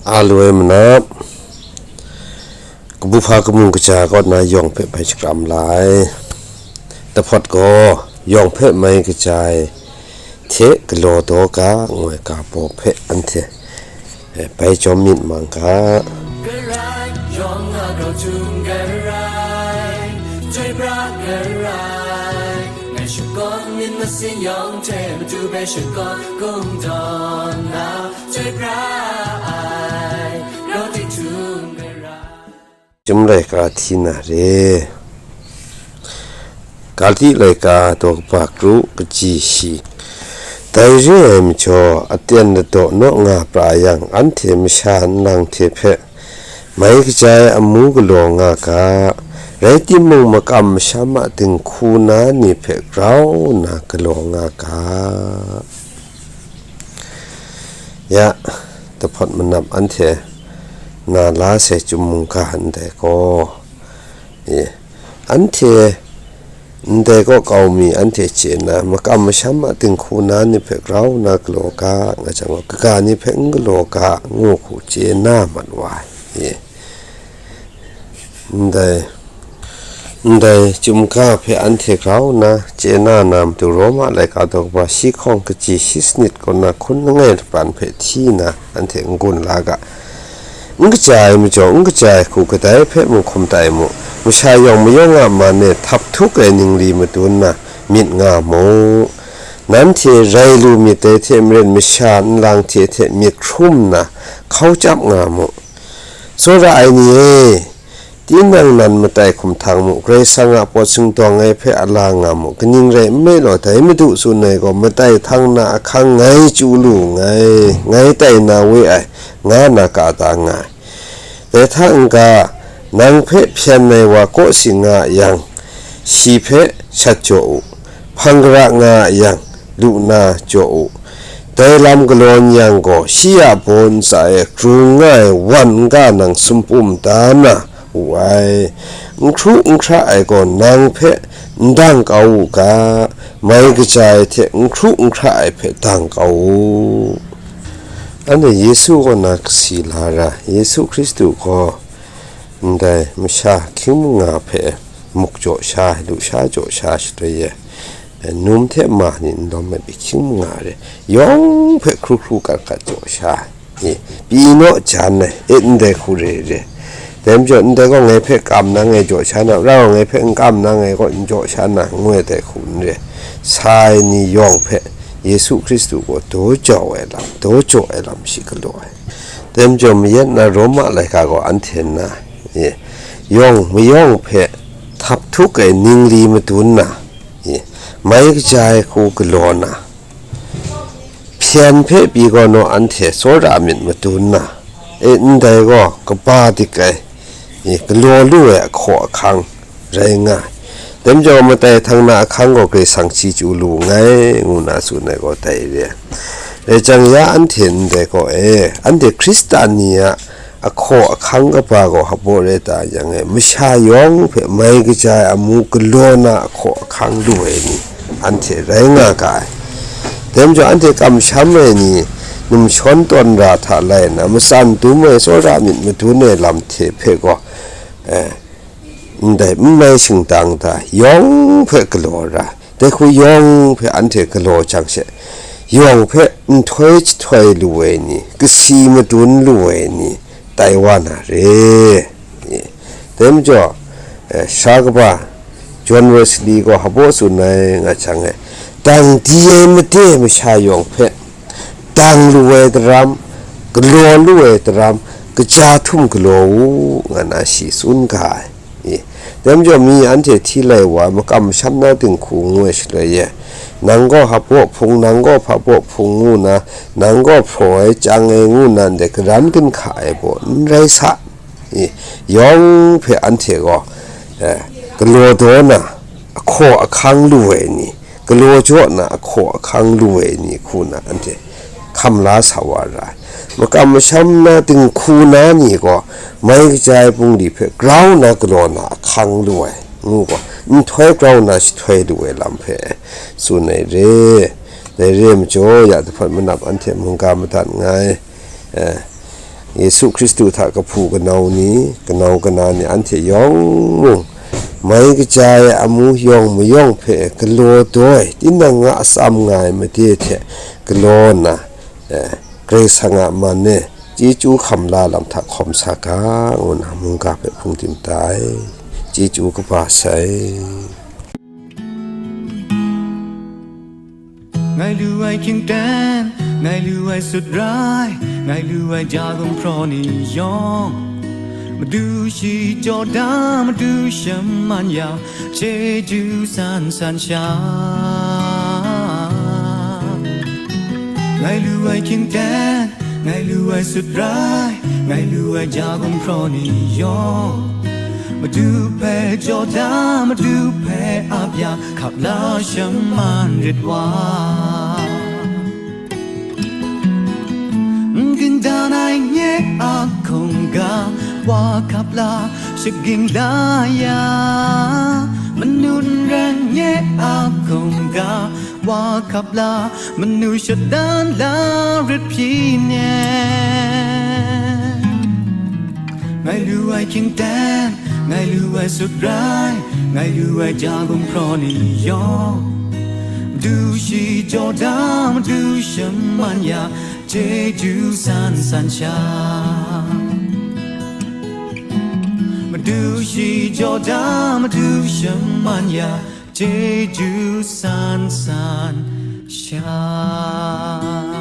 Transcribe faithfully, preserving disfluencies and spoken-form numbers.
A loi manap, kabu hpa kamu kaja kaw na yawng hpe bai shakram la ai. Tahpawt gaw, yawng hpe mai kaja ai hte galaw daw ga, ngoi ga baw hpe anhte, eh, bai jawm myit mang ga. Garai, yawng a grau htum garai, chyoi pra garai, ngai shakawn myit masin yawng hte matu hpe shakawn kungdawn na, chyoi pra ai, grau di htum garai. Chyum laika hti na re. Galati laika daw kaba kru kaji shi. Dai re ai majaw, aten ladaw naw nga pra yang, anhte masha nlang hte hpe mai kaja ai amu galaw nga ga, rai timung, makam masham a dinghku na ni hpe grau nna galaw nga ga. Ya, tahpawt manap anhte na la sai chyum mungga ndai gaw, e, anhte ndai gaw kau mi anhte chye na, makam masham a dinghku na ni hpe grau nna galaw ga, nga jang gaw, kaga ni hpe n galaw ga, ngu hku chye na mat wa ai. E, ndai, ndai chyum ga hpe anhte grau nna chye na na matu, Roma laika daw kaba shi hkawng kaji shi sanit kaw na hkun langai lapan hpe hti nna anhte n-gun la ga. N kaja ai majaw, n kaja ai hku kadai hpe mung hkum tai mu, masha yawng mayawng a man e htap htuk ai ningli madun na myit nga mu. Nanhte rai lu myit dai hte maren, masha nlang hte hte myit hkrum nna hkau chyap nga mu. Tsawra ai ni e, tinang nan matai hkum htang mu, Karai Kasang a pawt singdawng ngai hpe a la nga mu, kaning rai nme law, dai Madu tsun ai gaw, matai htang na ahkang ngai chyu lu nngai, ngai tai na we ai, nga na ka da nga ai. Dai hta n-ga, nang hpe hpyen ai wa kawsi nga yang, shi hpe shat jaw u, hpang gara nga yang, lu na jaw u. Dai lam galaw n yang gaw, shi a baw ntsa e grung nga ai wan n-ga nang sumpum da na wu ai. N hkru n hkra ai gaw nang hpe n dang kau u ga, mai kaja ai hte n hkru n hkra ai hpe dang kau u. Anhte Yesu kaw na kasi la ra, Yesu Hkristu gaw ndai masha hkying manga hpe muk jaw sha, lusha jaw sha shaloi e, num hte ma ni n lawm ai hkying manga re, yawng hpe hkru hkru kat kat jaw sha, e, pyi naw jan ai, e, ndai hku re re. Dai majaw, ndai gaw ngai hpe kam na ngai jaw sha na, ra gaw ngai hpe n kam na ngai gaw n jaw sha na, ngu ai dai hku n re. Sa ai ni yawng hpe Yesu Hkristu gaw daw jau ai lam, daw jaw ai lam shi galaw ai. Dai majaw, mayat na Roma laika gaw anhte nna, e, yawng mayawng hpe htap htuk ai ningli madun na, e, mai kaja ai hku galaw na, hpyen hpe pyi gaw naw anhte tsawra myit madun na, e, ndai gaw kaba dik ai, e, galaw lu ai ahkaw ahkang rai nga ai. Dai majaw, matai htang na ahkang gaw Karai Kasang shi chyu lu nngai, ngu na tsun ai gaw dai re ai. Dai jang ya anhte ndai gaw e, anhte Hkristan ni a ahkaw ahkang kaba gaw hpaw rai ta yang e, masha yawng hpe mai kaja ai amu galaw na ahkaw ahkang lu ai ni, anhte rai nga ga ai. Dai majaw, anhte kamsham ai ni, numshawn tawn ra hta lai nna, matsan dum ai tsawra myit madun ai lam hte hpe gaw, eh, ndai n mai shingtang da, yawng hpe galaw ra, dai hku yawng hpe anhte galaw jang she, yawng hpe nhtoi jahtoi lu ai ni, kasi madun lu ai ni, tai wa na re. Dai majaw, eh, sara kaba John Wesley gaw hpaw tsun ai nga jang e, dang di ai made masha yawng hpe, dang lu ai daram, galaw lu ai daram, kaja htum galaw u, nga na shi tsun ga ai. E, dai majaw mi anhte hti lai wa ai makam masham na dinghku ngu ai shaloi e, nang gaw hpaw hpung, nang gaw hpaw hpung ngu na, nang gaw hpraw ai, chyang ai ngu na ndai karan ginhka ai baw n rai sa. E, yawng hpe anhte gaw, eh, galaw daw na ahkaw ahkang lu ai ni, galaw jaw na ahkaw ahkang lu ai ni hku na anhte hkam la sa wa ra ai. Makam masham na dinghku na ni gaw, mai kaja ai bungli hpe grau na galaw na ahkang lu ai, ngu gaw, nhtoi grau na jahtoi lu ai lam hpe tsun ai re. Dai re ai majaw, ya dahpawt manap anhte mungga madat nngai. Eh, Yesu Hkristu hta kahpu kanau ni, kanau kana ni anhte yawng mung, mai kaja ai amu yawng mayawng hpe galaw daw ai, tinang a atsam nga ai made hte galaw nna, eh, Karai Kasang a man e chyeju hkam la lam hta hkawm sa ga, ngu nna mungga hpe hpung tim da ai. Chyeju kaba sai. Ngai lu ai hkying ten, ngai lu ai sut rai, ngai lu ai ja gumhpraw ni yawng, Madu shi jaw da, Madu shaman ya, chyeju san san sha. Ngai lu ai hkying ten, ngai lu ai sut rai, ngai lu ai ja gumhpraw ni yawng, Madu hpe jaw da, Madu hpe ap ya, hkap la shaman rit wa. N gindan ai nye a hkungga, wa hkap la shaging la ya. Manu n rai nye a hkungga, wa hkap la, manu shadan la rit hpyi ne. Ngai lu ai hkying ten, ngai lu ai sut rai, ngai lu ai ja gumhpraw ni yawng, Madu shi jaw da, Madu shaman ya, chyeju san san sha. Madu shi jaw da, Madu shaman ya, chyeju san san sha.